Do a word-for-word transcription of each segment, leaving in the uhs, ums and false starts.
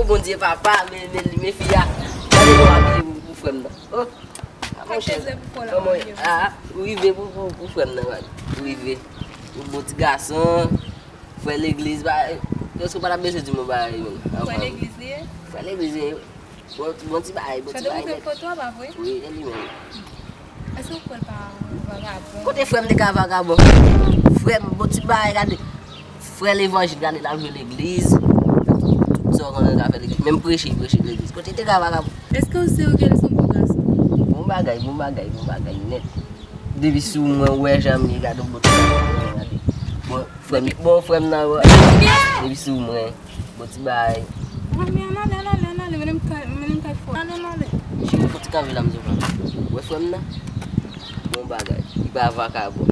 Bondye papa, men, men li, men fi a. Gade nou abiye pou, pou frè m nan. Oh. Monchè, kòman, ah, ou rive pou, pou, pou frè m nan, man. Ou rive. Ou bon ti gason. Frè legliz, ba, èske w pa t ap bezwen di m yon bagay menm? Frè legliz li ye? Frè legliz li ye. Bon, bon ti bagay, bon ti bagay nèt. Foto a, pa vre? Wi, e li menm. Èske w kwè l pa vagabon? Kote frè m te ka vagabon? Frè m, bon ti bagay, gade. Frè levanjil, gade, l ap jwe legliz. Tout sa w konnen l ka fè legliz. Menm preche, l preche legliz. Kote l te ka vagabon? Èske w si ke l se yon bon gason? Bon bagay, bon bagay, bon bagay nèt. Depi sou mwen, ou wè jan m ye, gade yon bon ti bagay, gade. Bon, frè m, bon, frè m nan, depi sou mwen, bon ti bagay. Ann ale, ann ale, ann ale, ann ale, mennen m kay, mennen m kay fò. Ann ale, ann ale. Cheri, fò ti kanpe la, m di w pa. Ou wè frè m nan? Bon bagay, li pa vakabon.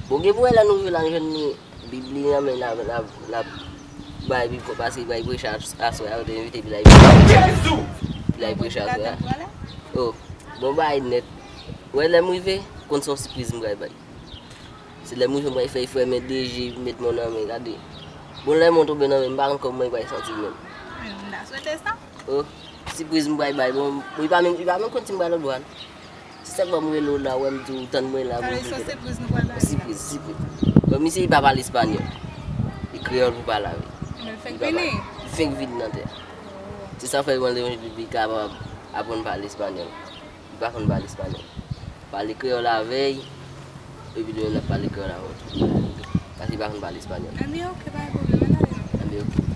Bon, gen pou wè lè nou rive la, nou jwenn li, Bib li nan men l, l ap, l ap, l ap bay Bib, paske li bay preche aswè a, yo te envite, epi l al preche aswè a. Oh, bon bagay nèt. Wè, lè m rive, konn se yon sipriz m pral bay. Se lè m rive, m pral fè frè m de je, met men nan men, gade. Bon, lè men tonbe nan men, m pa konn kòman m pral santi m menm. Hmm, m ta swete sa. Oh, sipriz m pral bay, bon, li pa menm, li pa menm konn si m pral lòtbò a. Se sèlman m rele w la, wè m di w tann mwen la, bon, se yon sipriz nou pral bay. Sipriz, sipriz. Bon, misye li pa pale espanyòl. Li kreyòl pou pale avè l. Men l fenk vini. Li fenk vini nan tè. Se sa fè mwen, li kapab aprann pale espanyòl. Li pa konn pale espanyòl. Pale kreyòl avè l, epi demen n ap pale kreyòl avè w tou. Paske li pa konn pale espanyòl. Ebyen, oke, pa gen pwoblèm, ann ale non. Ebyen, oke.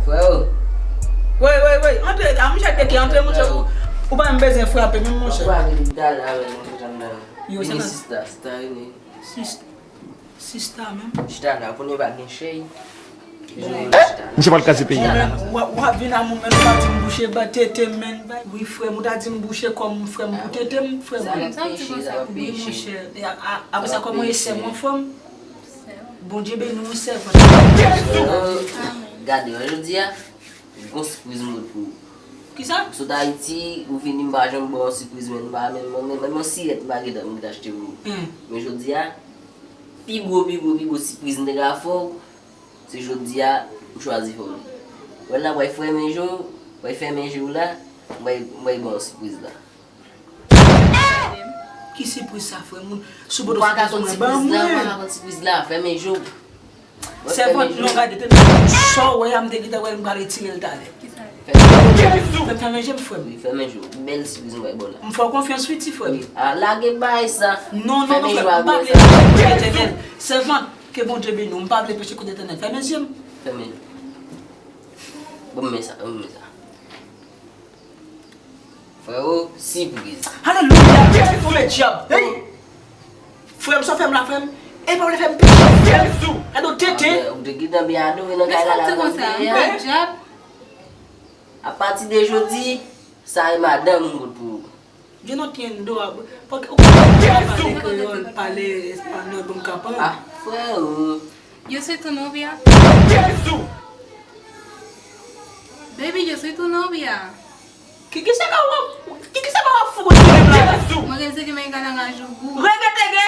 Freo. Wey, wey, wey, antre, a, monchè, tete, antre, monchè, ou, ou pa menm bezwen frape, menm, monchè. Yo, se sista, sista, sista. Sista menm. Chita la, konnen pa gen chèy. Misye pral kraze peyi a. W ap, w ap vin a mwen, men ou pa di m bouche ba tete m, men. Wi, frè m, ou ta di m bouche kò m, frè m, pou tete m, frè m. Sa pa peche, sa pa peche. Wi, monchè. E a, a, apre sa, kòman e sè m, frè m? Bondye beni w, sèvant. Gade, jodi a, gon sipriz m pot pou ou. Kisa? Ou sot Ayiti, ou vini, m pa janm ba w sipriz, men m pa, men, men, men, men yon sirèt m pa gentan, m gentan achte pou ou. Men jodi a, pi gwo, pi gwo, pi gwo sipriz m te ka fè w, se jodi a, m chwazi fè w li. Wè la, w pral fèmen je w, w pral fèmen je w la, m pral, m pral ba w sipriz la. Ki sipriz sa, frè m? Ou pa ka konn sipriz la, ou pa ka konn sipriz la, fèmen je w. Sèvant, non, gade, tande, sa w wè a, m te gentan wè l, m pral retire l talè. Fèmen je m, frè m. Wi, fèmen je w. Bèl sipriz m pral ba w la. M fè w konfyans, wi, ti frè m. Wi. A, lage bagay sa. Non, non, non, frè m, m pa vle peche kont Letènèl. Sèvant, ke Bondye beni w, m pa vle peche kont Letènèl. Fèmen je m. Fèmen je w. Ban m men sa, ban m men sa. Freo, sipriz. Alelouya! Tonbe dyab! Hey! Frè m, sa w fè m la, frè m? E pa w vle fè m peche, frè m? Gade w tete! Ou te gentan byen adore nan kay la, la, la, dyab. Apati de jodi, sa e madanm ou kot pou ou. Yo no tiendo, paske ou ka pale kreyòl, pale espanyòl, bon, m ka pale. Ah, freo. Yo soy tu novia. Baby, yo soy tu novia. Ki, ki sa ka w ap, ki, ki sa ka w ap fou kote m la? Mwen gen zege men gala nga jougou. Rege tege.